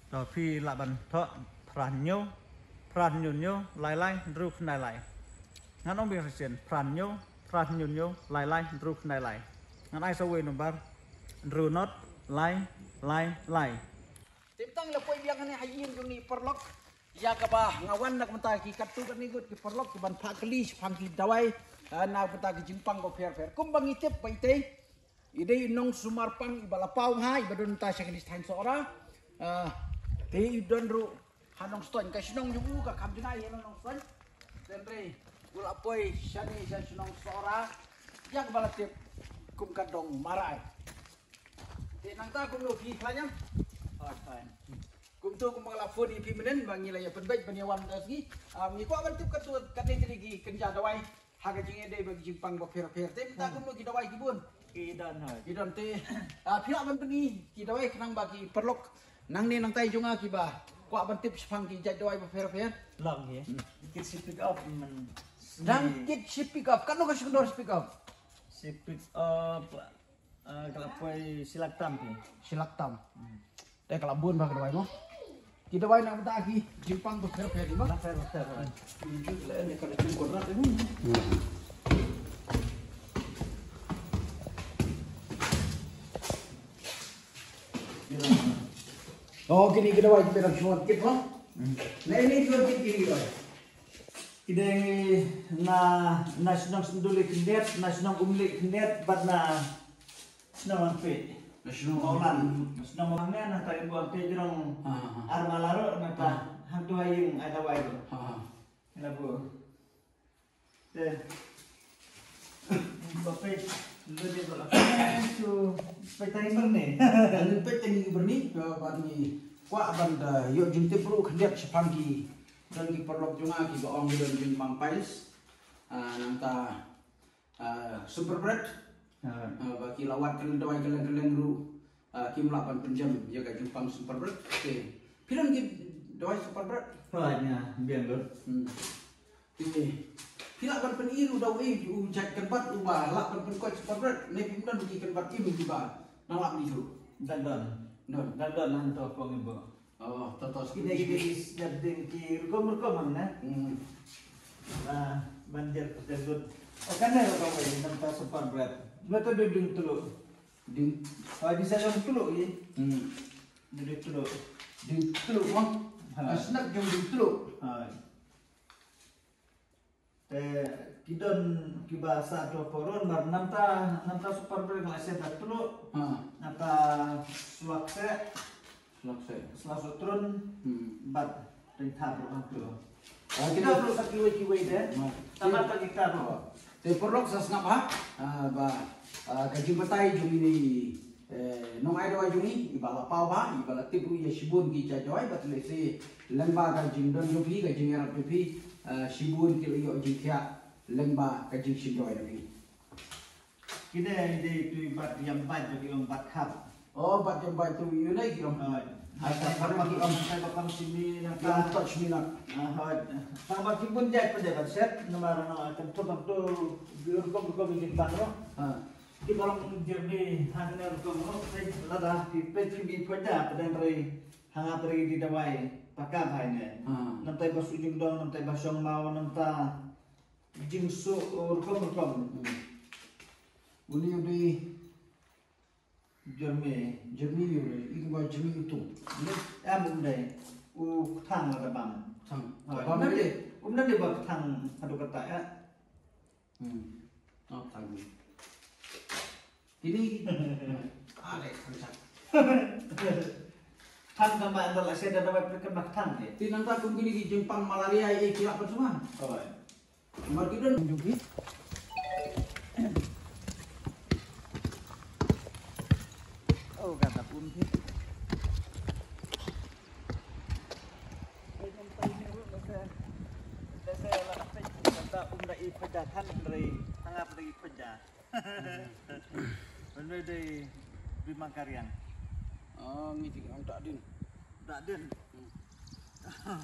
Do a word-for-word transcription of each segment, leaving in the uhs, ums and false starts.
To phi lah ban thoh phra hynñiew, phra hynñiew hynñiew, lai lai, hynriew khyndai lai. Ngan ong biang sa shisien, phra hynñiew, phra hynñiew hynñiew, lai lai, hynriew khyndai lai. Ngan ai sa uwei u nombar, hynriew not, lai, lai, lai. Te mynta ngi la poi biang hangne ha ïing jong ngi paralok. Ïa kaba nga wan na ka bynta ki katto katne ngut ki paralok kiban phah kylli shaphang ki dawai, ah, na ka bynta ki jingpang bapher bapher. Kumba ngi tip ba itei i dei i nongsumar pang iba la paw bha iba don mynta sha kane ka thaiñ Sohra. Ah, te i don ruh ha Nongstoiñ, ka shnong jong u ka kham janai ïa Nongstoiñ. Hynrei u la poi shane sha shnong Sohra ïa kaba la tip kum ka dong Marai. Te nangta kumno phi khlaiñ em? Hooid, hooid. Kumto kumba nga la phone ïa phi mynnin ba ngi la ïa pynbeit ban ïa wan da sngi. Ah, ngi kwah ban tip katto katne tylli ki kynja dawai ha ka jingïadei bad ki jingpang bapher bapher. Te mynta kumno ki dawai ki bun? Ki don, hooid. Ki don te, ah, phi lah ban pyni ki dawai khnang ba ki paralok nangne nangtai jong nga kiba kwah ban tip shaphang ki jait dawai bapher bapher. Long hi. Hmm. Kit shi pick up man. Dang kit shi pick up. Katno ka shi kyndoh shi pick up? Shi pick up. Ah, ka la poi shi lak tam phi. Shi lak tam. Hmm. Te ka la bun bha ka dawai mo. Ki dawai na ka bynta ki jingpang bapher bapher mo. Bapher bapher. Oh, kine ki dawai ki dawai shuwa kit mo. Hmm. Na ini shuwa kit kine ki dawai. Ki dei na, na shnong Synduli khyndiat, na shnong Umlieh khyndiat, bad na shnong Mawlang. Na shnong Mawlang. Na shnong Mawlang ne, nangta i buh te jrong. Ha, ha, ha. Ar mala ruh, nangta. Ha. Hangtu ha ïing ai dawai ruh. Ha, ha. Ina buh. Te. Ba peit, lo je ba la. Su peit tang i byrni. Ngi peit tang i byrni, ba, ba ngi kwah ban da ïoh jingtip ruh khyndiat shaphang ki, don ki paralok jong nga kiba ong ki don jingpang piles. Ah, nangta, ah, super bread. Ah. Ah, ba ki la wad kylleng dawai kylleng kylleng ruh. Ah, kim lah ban pynjem ïa ka jingpang super bread. Te phi don ki dawai super bread? Hooid, nga biang lut. Hmm. Te phi lah ban pyni ruh da uwei u jait kynbat uba lah ban pynkoit super bread. Ne phim don ki kynbat im kiba nang lah ban ïathuh? Dang don. Don. Dang don, hangto pong ibu. Oh, to to. Kine kine ki step ding ki rukom rukom hangne. Hmm. Ah, ban jer pynjem lut. Oh, kane rukom, eh, nangta super bread. Nangta dei ding tluh. Ding. Ah, di sa jong tluh i. Hmm. Ding tluh. Ding tluh mo. Ha. Ka snak jong ding tluh. Ha. Te ki don kiba sah to poron, mar nangta, nangta super bread la shet da tluh. Ha. Nangta slak se. Slak se. Slak sotrun. Hmm. Bad Teng thap ruh hangto. Ah, kita ruh sa kiwei kiwei de. Ma. Tama ta kita ruh. Te paralok sa sngap ha. Ah, ba, ah, ka jingbatai jong ine, eh, nongai dawai jong ngi, iba la paw bha, iba la tip ruh ïa shibun ki jait dawai, bad lehse lyngba ka jingdon jong phi, ka jingïarap jong phi, ah, shibun ki la ïoh jingthiah lyngba ka jingshim dawai jong phi. Kine dei tu i bat ïam bait ba ki ong bat hap. Oh, bat ïam bait tu ïu ne ki ong. Hooid. Ai ta pharma ki ong. Ai ba pang simi na ki ong ka. Touch me not. Ah, hooid. Tang ba ki bun jait pat de ban set namar na kan tu ban tu bi rukom rukom ki bat ro. Ha. Ki ba long jernih hangne rukom ro. Peit lada ki peit ki bi phoida pat de rei hanga pat de dawai paka bhai ne. Ha. Namtai ba sujung dong, namtai ba shong mau, namta Jingsuh, uh, rukom rukom. Hmm. Uni u dei jermi. Jermi u dei, i kumba jermi u tung. Em, um dei. U kthang la da bam. Kthang. Ha, um dei. Um dei ba kthang haduh kata, eh. Hmm. Oh, kthang. Kini. Ah, dei, kthang. Kthang ka ba anda la shet da ba prik ka ba kthang dei. Ti nangta kum kini ki jingpang malaria i ki la pun semua. Oh. Mar ki don jong ki. Oh, kata pun ki. Kata pun da i phaja than rei, tanga pun da i phaja. Ban dei bima kariang. Ah, ngi ti ong dak din. Dak din. Hmm.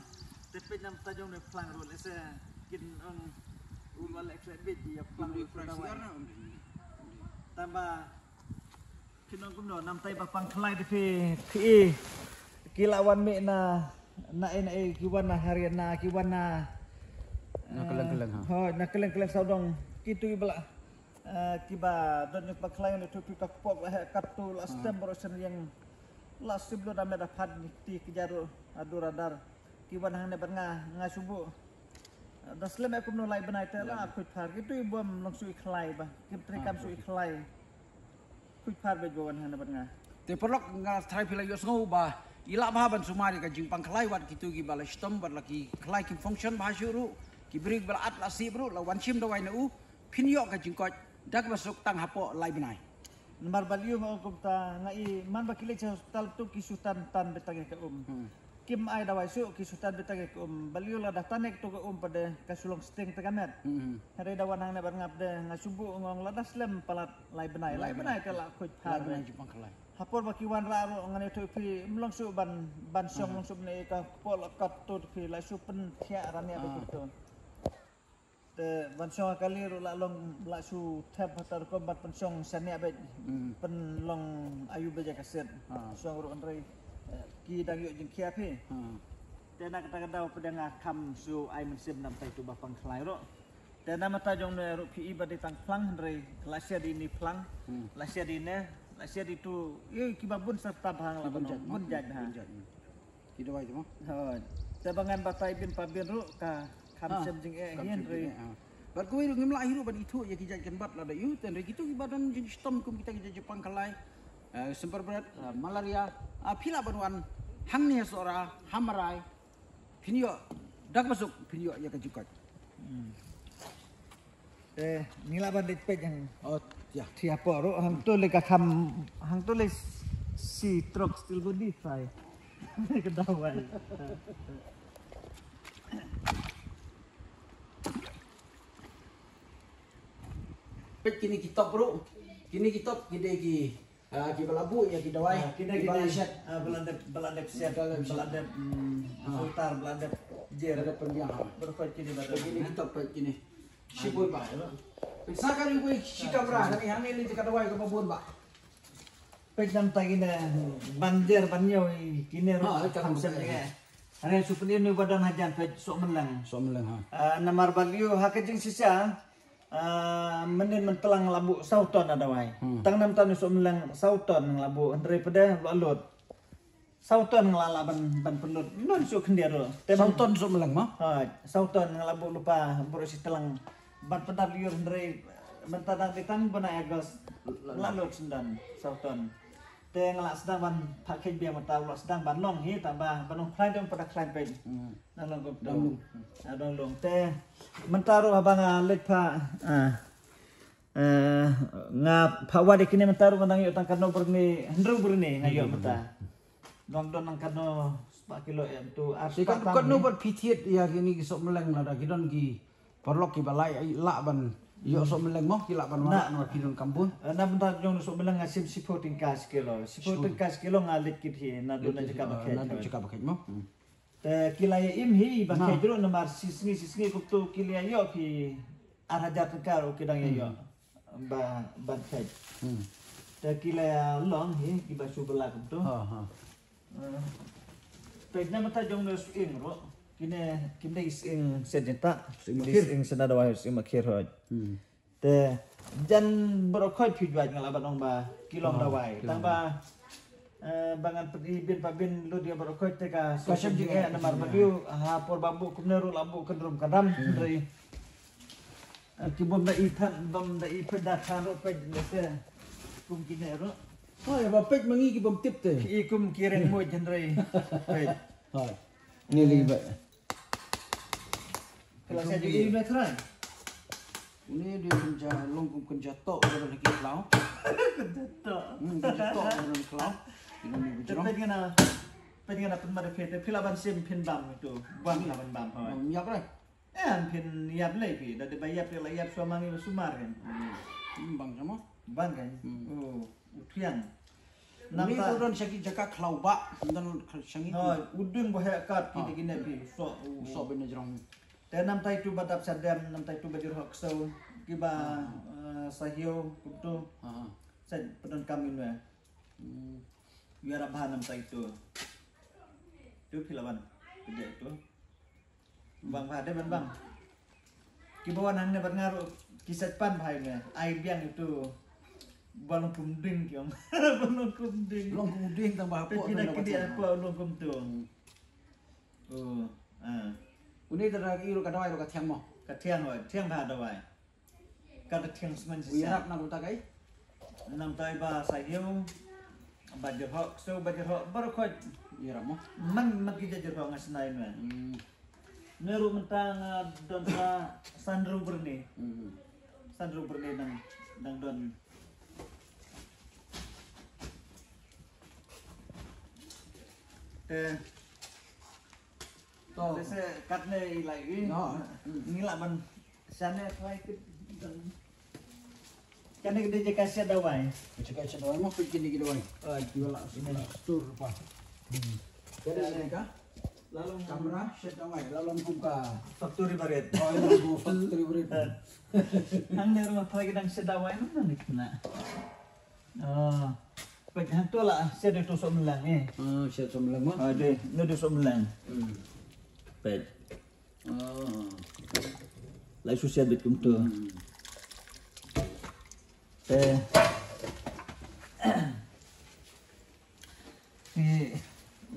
Te peit nam ta jong ne phlang ruh lehse kin ong u la leh khleh bit ïa phlang ruh. Tang ba kin ong kumno nam tai ba pang khlai te phi phi. Ki la wan mih na, na ei na ei, ki wan na Haryana, ki wan na, Na kylleng kylleng, ha. Hooid, na kylleng kylleng sawdong. Kito kiba la, eh, kiba don ïa ka ba khlaiñ ne tu tu ka pok la heh katto la stem baroh shen ïeng. La siblo da me da phat ni ti ki jaru adur adar. Ki wan hangne bad nga, nga shu buh. Da slem eh kumno lai bnai te la khuid phar. Kito i bym long shu i khlai ba. Kim trei kam shu i khlai. Khuid phar bad ba wan hangne bad nga. Te paralok, nga tharai phi la ïohsngew ba i lah bha ban sumar ïa ka jingpang khlai wat kito kiba la shitom bad la ki khlai kim function bha shuh ruh. Ki briew ba la at la sih ruh la wan shim dawai na u. Phin ïoh ka jingkoit da kaba suk tang hapoh lai bnai. Namar balei nga ong kumta, nga i man ba ki leit sha hospital tu ki shu tan tan beit tang ïa ka um. Hmm. Kim ai dawai shuh, ki shu tan beit tang ïa ka um. Balei lada tan ïa ka tu ka um pat de ka shu long sting te ka met. Hmm. Hynrei da wan hangne bad nga pat de nga shu buh, nga ong lada slem palat lai bnai. Lai bnai te la khuid phar. Lai bnai jingpang khlai. Ha por ba ki wanrah ruh ngan ïathuh ïa phi, ym long shuh ban, ban shong, ym long shuh ban ïa ka kpoh la kat tu phi la shu pynthiah rania beit tu. Te ban shong ha kali ruh la long, la shu thep ha ta rukom ban pynshong shaniah beit. Hmm. Pynlong ayu beit ïa ka set. Ha. Shong ruh hynrei, eh, ki dang ïoh jingkhia phi. Ha. Te na kata ka daw pat de nga kham shu ai mynsiem namta itu ba pang khlai ruh. Te namta jong ne ruh phi i ba dei tang phlang hynrei la sha dei ne phlang. Hmm. La sha dei ne, la sha dei tu, ïa kiba bun serta bha la bun jait, bun jait bha. Bun jait, hmm. Ki dawai tu mo? Hooid. Te ba ngan batai bin pa bin ruh ka kham shem jingeh hi hynrei. Bad kawei ruh ngim lah hi ruh ban ithuh ïa ki jait kynbat lada ïoh, te hynrei kito kiba don jingshitom kum kita ki jait jingpang khlai. Eh, symper bret, eh, malaria, ah, phi lah ban wan hangne ha Sohra, ha Marai. Phin ïoh da kaba suk, phin ïoh ïa ka jingkoit. Hmm. Eh, ngi lah ban leit peit hang. Oh, ïa. Thia por ruh hangto le ka kham, hangto le shi trok steel body trai. Ka dawai. Peit kine ki top ruh. Kine ki top ki dei ki, ah, kiba la buh ïa ki dawai. Ah, kine kiba la shet. Ah, ba la dep, ba la dep shet. Ba la dep shet. Ba la dep, mm, filter, ba la dep jer. Ba la dep pynbiang, ha. Baroh khoit kine ba dep. Kine ki top peit kine. Shibun ba. Pynsa ka ri wei shi kamra, kane hangne lei ka dawai kaba bun ba. Peit namta kine ban jer ban ñiew kine ruh. Ha, ka kham shem jingeh. Hynrei shu pyni ïa u ba don hajan peit soh mylleng. Soh mylleng, ha. Ah, namar balei ha ka jingshisha, ah, mynnin myntlang la buh saw ton na dawai. Hmm. Tang namta ne soh mylleng saw ton la buh hynrei pat de la lut. Saw ton nga la lah ban, ban pynlut. Ym don shuh khyndiat ruh. Saw ton soh mylleng mo? Ha, saw ton nga la buh lypa baroh shi tlang. Ban pyndap lyiur hynrei mynta dang dei tang bnai August. La lut shen don saw ton. Te nga la sdang ban phah kheit biang mynta, la sdang ban long hi, tang ba ban long khlaiñ dang pat da khlaiñ peit. Hmm. Dang long kumto. Dang long. Ah, dang long. Te mynta ruh haba nga leit phah, ah, eh, nga phah wad ïa kine mynta ruh nga dang ïoh tang katno byrni, hynriew byrni nga ïoh mynta. Dang don nang katno spah kilo em tu, ar spah tang. Katno bad phi thied ïa kine ki soh mylleng lada ki don ki paralok kiba lah, lah ban ïoh soh mylleng mo, ki lah ban wanrah namar phi don kam bun. Eh, na bynta jong soh mylleng nga shim shiphew tyngka shi kilo. Shiphew tyngka shi kilo nga leit kit hi naduh na jaka ba kheit. Naduh jaka ba kheit mo. Hmm. Te ki la ïa im hi ba kheit ruh namar shi sngi shi sngi kumto ki la ïa ïoh phi ar hajar tyngka ruh ki dang ïa ïoh. Ba, ban kheit. Hmm. Te ki la ïa long hi kiba shu bylla kumto. Ha, ha. Eh, peit na mynta jong ne sying ruh. Kine, kim dei sying shet jingtah. Sying makhir. Sying shet na dawai, sying makhir hooid. Hmm. Te jan baroh khoit phi juaj nga la ban ong ba ki long dawai. Tang ba, eh, ba ngan pyni bin pa bin lut ïa baroh khoit te ka shem jingeh namar ba dei ha por ba buh kumne ruh la buh kynrum kynram hynrei. Eh, ki bym da i than, bym da i peit da than ruh peit lehse kum kine ruh. Hooid, ba peit ma ngi ki bym tip te. Ki i kum ki reng muid hynrei. Peit. Hooid. Ngi lei ba. Ka la sha ju i me trai. Une dei kynja long kum kynja toh ba don ha ki khlaw. Kynja toh. Hmm, kynja toh ba don ha ki khlaw. Ki long ni bajrong. Peit ngan na, peit ngan na pynmad phi te phi lah ban shim phin bam tu. Bam lah ban bam hooid. Bam ïap re. Em phin ïap lei phi da dei ba ïap phi la ïap shuwa ma ngi sumar kan. Hmm, bang sama. Bang kan. Hmm. Oh, u thiang. Namta u don sha ki jaka khlaw ba, don sha ngi. Ha, u ding ba heh kat kine kine phi, u soh, u soh ban jrong. Te namta itu ba dap sha dem, namta itu ba jur hok so, kiba, eh, sahio, kumto. Ha, ha. Sa pyndonkam ine. Hmm. Ïarap bha namta itu. Tu phi lah ban. Phi dei tu. Bang ba dei ban bang. Ki ba wan hangne bad nga ruh ki sait pan bha ïa ne. Ai biang itu. Ba long kum ding ki ong. Ba long kum ding. Long kum ding tang ba hapoh. Te ki da ki dei hapoh long kum tu. Oh, ah. Une te da ïoh ka dawai ruh ka thiang mo. Ka thiang hoi, thiang bha dawai. Ka da thiang smen shisha. U ïarap na uta kai? Namar ba sa ïoh ba jyrhoh, so ba jyrhoh baroh khoit. Ïarap mo. Man man ki jyrhoh nga snai me. Hmm. Ne ruh mynta nga don sa san hynriew byrni. Hmm. San hynriew byrni dang dang don. Te To. Lehse katne i lai i. No. Ngi lah ban shane try kit. Kane ka dei jaka shet dawai. Jaka shet dawai mo, peit kine ki dawai. Ah, ki wala stur pa. Hmm. Kane ka dei ka? Lalong kamra shet dawai, lalong kum ka factory barit. Oh, lalong kum factory barit. Hangne ruh ma pha ki dang shet dawai, no, no, ni kena. Ah. Peit hangto la shet dei to sohmyllung eh. Ah, shet sohmyllung mo? Ah, dei, no dei sohmyllung. Hmm. Peit. Ah. Lai su shet beit kumto. Hmm. Te. Ngi,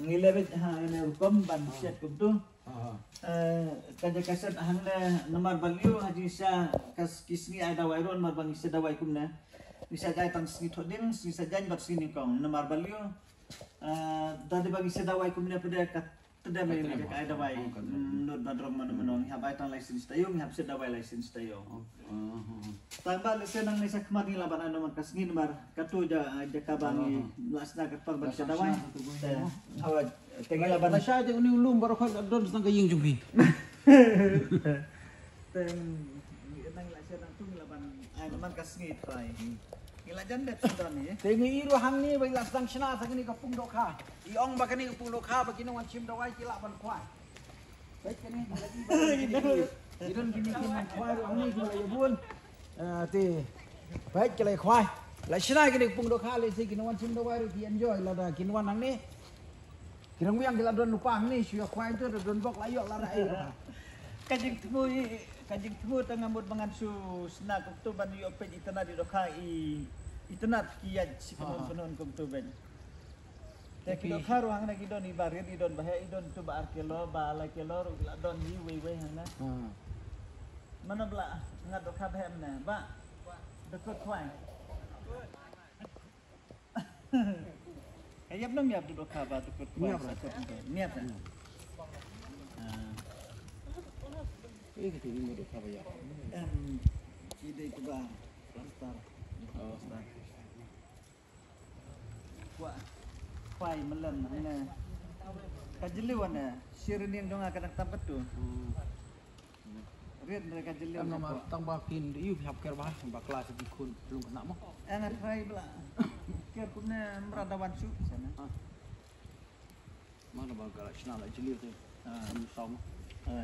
ngi leh beit ha ine rukom ban shet kumto. Aha. Eh, ka jaka shet hangne namar ba lyiur ha jingshisha ka s-, ki sngi ai dawai ruh namar ba ngi shet dawai kumne. Ngi shet ai tang sngi Thohdieng, sngi Saitjaiñ bad sngi Nyngkong namar ba lyiur. Eh, da dei ba ngi shet dawai kumne pat de ka tdem ïa ka jaka ai dawai. Hmm, nud ba drong mano mano ngi hap ai tang license taïew, ngi hap shet dawai license taïew. Oh, oh, oh. Tang ba lehse nangne sha khmat ngi lah ban ai namar ka sngi namar kato ja, jaka ba ngi lah shna ka por ban shet dawai. Te, hawa, te ngi lah ban. Lashai te une u lum baroh khoit la don sdang ka ïing jong phi. Te ngi nang lah shet nangtu ngi lah ban ai namar ka sngi trai. Ngi lah jan dep sdang ïa. Te ngi i ruh hangne ba i lah sdang shna sa kane ka pung dohkha. I ong ba kane ka pung dohkha ba ki nongwan shim dawai ki lah ban khwai. Peit kane, ki don kine ki nongkhwai ruh hangne ki la ïa bun. Ah, te. Peit ki la ïa khwai. La shna kine ki pung dohkha lehse ki nongwan shim dawai ruh ki enjoy lada kin wan hangne. Ki nongbiang ki la don lypa hangne shu ïa khwai to don bok la ïoh la rai. Ka jingthmu i, ka jingthmu tang nga mut ba ngan shu shna kumto ban ïoh peit itynnad i dohkha i, itynnad ki ïaid shi kynhun kynhun kumto peit. Te ki dohkha ruh hangne ki don i ba rit i don ba heh i don tu ba ar kilo ba lai kilo ruh ki la don hi wei wei hangne. Hmm. Mano ba la ngat dohkha ba heh mane ba. Dukut khwai. Ka ïap ne ym ïap tu dohkha ba dukut khwai. Ym ïap. Sa kut nte. Ym ïap. Hmm. Ah. Eh, kita ni dohkha ba ïap. Em, ki dei tu ba plaster. Oh. Plaster. Kwah. Khwai mlem hangne. Ka jylliew hangne. Shi rynïeng jong nga ka dang tam katto. Hmm. Rit re ka jylliew. Em, namar tang ba kin ïoh hap ker ba, ba klas ki khun lung khynnah mo. Eh, nga try ba la. Ker kumne mrad da wan shu sana. Ah. Mana ba ka la shna la jylliew te. Ah. Em, saw mo. Ah.